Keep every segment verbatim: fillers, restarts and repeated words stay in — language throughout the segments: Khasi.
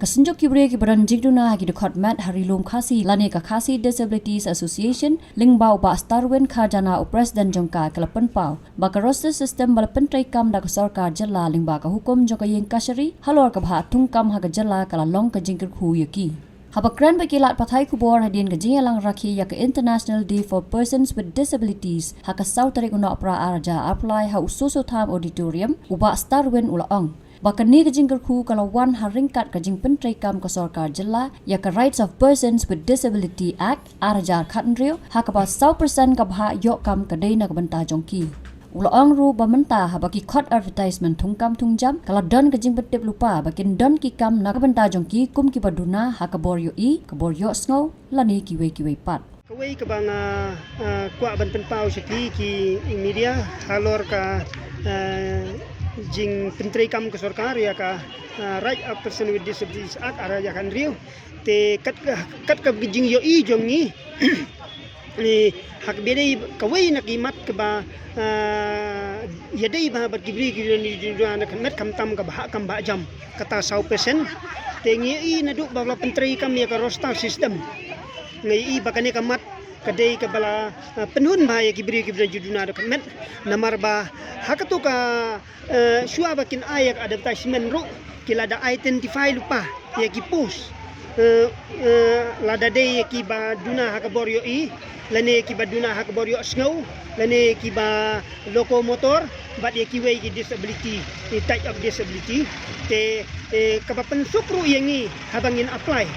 Ka Synjuk ki briew kiba don jingduna ha ki dkhot met ha Ri-lum Khasi lane ka Khasi Disabilities Association, lyngba u Bah Starwin Kharjana, u President jong ka, ka la pynpaw ba ka roster system ba la pyntreikam da ka sorkar jylla lyngba ka hukum jong ka Ïing Kashari halor ka bhah thungkam ha ka jylla ka la long ka jingkyrkhu ïa ki. Haba kren bad ki lad pathai khubor hadien ka jingïalang rakhe ïa ka International Day for Persons with Disabilities ha ka saw tarik u Nohprah ar hajar arphew lai ha u Soso Tham Auditorium, u Bah Starwin u la ong ba kane ka jingkyrkhu ka la wan ha ryngkat ka jingpyntreikam ka sorkar jylla ïa ka Rights of Persons with Disability Act ar hajar khathynriew, ha kaba saw percent ka bhah ïoh kam ka dei na ka bynta jong ki. U la ong ruh ba mynta haba ki khot advertisement thungkam thungjam, ka la don ka jingpyntip lypa ba kin don ki kam na ka bynta jong ki kum kiba duna ha ka bor ïohi, ka bor ïohsngew lane kiwei kiwei pat. Kawei kaba nga, ah, kwah ban pynpaw sha phi ki media halor ka, ah, jingpyntreikam ka sorkar ïa ka, ah, Right of Person with Disabilities Act ar hajar khathynriew. Te kat ka, kat ka jingïohi jong ngi, eh, ha kaba dei kawei na ki mat kaba, ah, ïadei bha bad ki briew kiba don jingduna na ka met, khamtam ka bhah kam bhah jam, kata saw percent. Te ngi ïohi naduh ba la pyntreikam ïa ka roster system, ngi ïohi ba kane ka mat ka dei kaba la, ah, pynhun bha ïa ki briew kiba don jingduna na ka met. Namar ba ha kato ka, eh, shuwa ba kin ai ïa ka advertisement ruh ki la da identify lypa ïa ki post, eh, eh, lada dei ïa kiba duna ha ka bor ïohi lane kiba duna ha ka bor ïohsngew lane kiba locomotor bad ïa kiwei ki disability, ki type of disability. Te, eh, kaba pynsuk ruh ïa ngi haba ngin apply.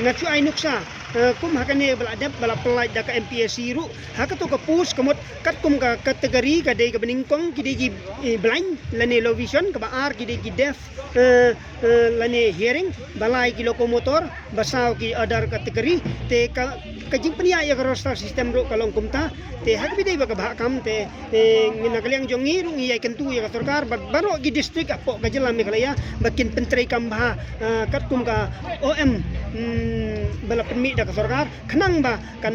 Nga shu ai nuksa, eh, kum ha kane ba la dep, ba la pyllait da ka M P S C ruh, ha kato ka post ka mut katkum ka category ka dei kaba nyngkong ki dei ki, eh, blind lane low vision, kaba ar ki dei ki deaf, eh, eh, lane hearing, ba lai ki locomotor, ba saw ki other category. Te ka, ka jingpynïaid ïa ka roster system ruh ka long kumta. Te ha kaba dei ba ka bhah kam te, eh, ngi na ka liang jong ngi ruh ngi ïai kyntu ïa ka sorkar bad baroh ki district hapoh ka jylla Meghalaya ba kin pyntreikam bha, eh, katkum ka O M, mm, ba la pynmih da ka sorkar, khnang ba kan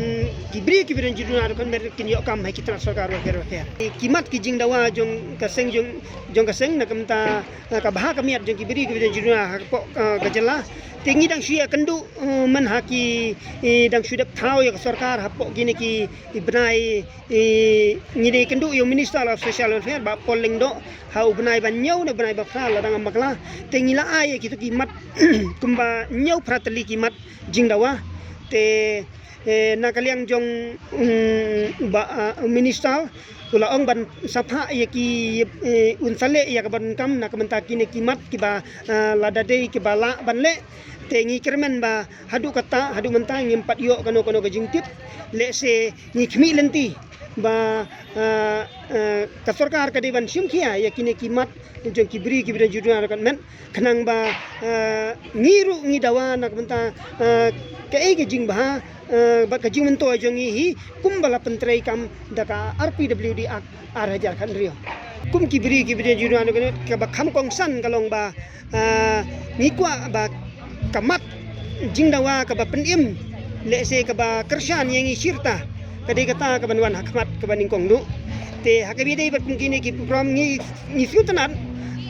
ki briew kiba don jingduna ruh kan kin ïoh kam ha ki tnat sorkar bapher bapher. Ki mat ki jingdawa jong ka seng, jong, jong ka seng na ka bynta, na ka bha ka miat jong ki briew kiba don jingduna hapoh, eh, ka jylla. Te ngi dang shu ïakynduh, eh, man ha ki, eh, dang shu dep thaw ïa ka sorkar hapoh kine ki, eh, bnai, eh, ngi dang ïakynduh ïa u Minister of Social Welfare, Bah Paul Lyngdoh, ha u bnai ba hynñiew ne u bnai ba phra la dang ym bakla. Te ngi la ai ïa kito ki mat kumba hynñiew phra tylli ki mat jingdawa. Te, eh, na ka liang jong, mm, ba, ah, u Minister u la ong ban sa phah ïa ki, eh, un sa leh ïa ka ban kam na ka bynta kine ki mat kiba, ah, lada dei kiba lah ban leh. Te ngi kyrmen ba haduh katta, haduh mynta ngim pat ïoh kano kano ka jingtip. Lehse ngi khmih lynti ba, ah, ah, ka sorkar ka dei ban shim khia ïa kine ki mat jong ki briew kiba don jingduna ruh kan met. Khnang ba, eh, ngi ruh ngi dawa na ka bynta, eh, kaei ka jingbha, eh, bad ka jingmyntoi jong ngi hi kumba la pyntreikam da ka R P W D Act ar hajar khathynriew. Kum ki briew kiba don jingduna ruh kan met, kaba kham kongsan ka long ba, eh, ngi kwah ba ka mat jingdawa kaba pynim, lehse kaba kyrshan ïa ngi shirta, ka dei kata kaban wan ha khmat kaba nyngkong duh. Te ha kaba ïadei bad kum kine ki program ngi, ngi sngewtynnat,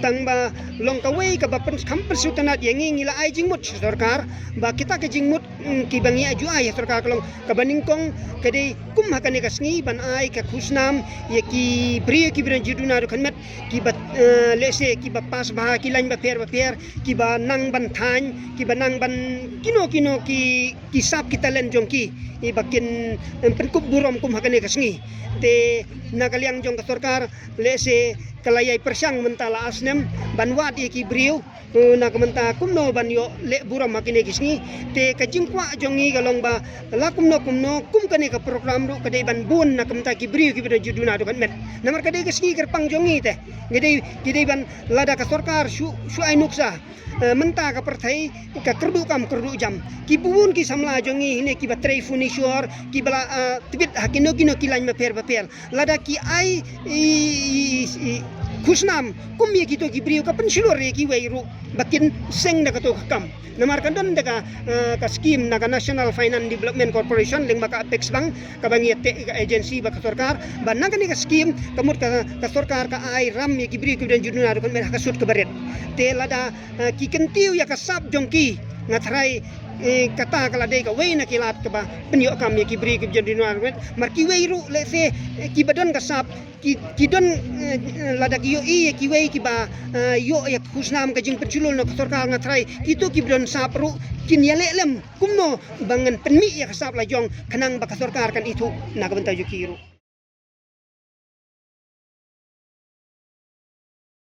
tang ba long kawei kaba pyn, kham pynsngewtynnat ïa ngi, ngi la ai jingmut sha sorkar ba kita ki jingmut, mm, kiba ngi ïa ju ai ha sorkar ka long kaba nyngkong, ka dei kum ha kane ka sngi ban ai ka khusnam ïa ki briew kiba don jingduna ruh kan met, kiba, eh, lehse kiba pass bha ki lain bapher bapher, kiba nang ban thaiñ, kiba nang ban kino kino ki, ki sap ki talent jong ki, eh, ba kin, em, pynkup burom kum ha kane ka sngi. Te na ka liang jong ka sorkar, lehse ka la ïai pyrshang mynta la ar snem ban wad ïa ki briew, eh, na ka bynta kumno ban ïoh leh burom ha kine ki sngi. Te ka jingkwah jong ngi ka long ba la kumno kumno kum kane ka program ruh ka dei ban bun na ka bynta ki briew kiba don jingduna ruh kan met. Namar ka dei ka sngi kyrpang jong ngi te. Ki dei, ki dei ban, lada ka sorkar shu, shu ai nuksa, eh, mynta ka pyrthei ka kyrduh kam kyrduh jam. Ki bun ki samla jong ngi hine kiba trei furniture, kiba la, eh, tbit ha kino kino ki lain bapher bapher. Lada ki ai, i, i, i, i, khusnam kum ïa kito ki briew, ka pynshlur ïa kiwei ruh ba kin seng da kato ka kam. Namar ka don da ka, eh, ka skim na ka National Finance Development Corporation lyngba ka Apex Bank, kaba ngi ïateh ka agency bad ka sorkar, ba na kane ka skim ka mut ka, ka sorkar ka ai ram ïa ki briew kiba don jingduna dohmed ha ka sut kaba rit. Te lada, eh, ki kyntiew ïa ka sap jong ki, nga tharai, eh, kata ka la dei kawei na ki lad kaba pynïoh kam ïa ki briew kiba don jingduna dohmed. Mar kiwei ruh, let's say, eh, kiba don ka sap, ki, ki don, eh, lada ki ïohi ïa kiwei kiba, eh, ïoh ïa ka khusnam, ka jingpynshlur na ka sorkar, nga tharai kito kiba don sap ruh kin ïaleh lem kumno ba ngan pynmih ïa ka sap la jong, khnang ba ka sorkar kan ithuh na ka bynta jong ki ruh.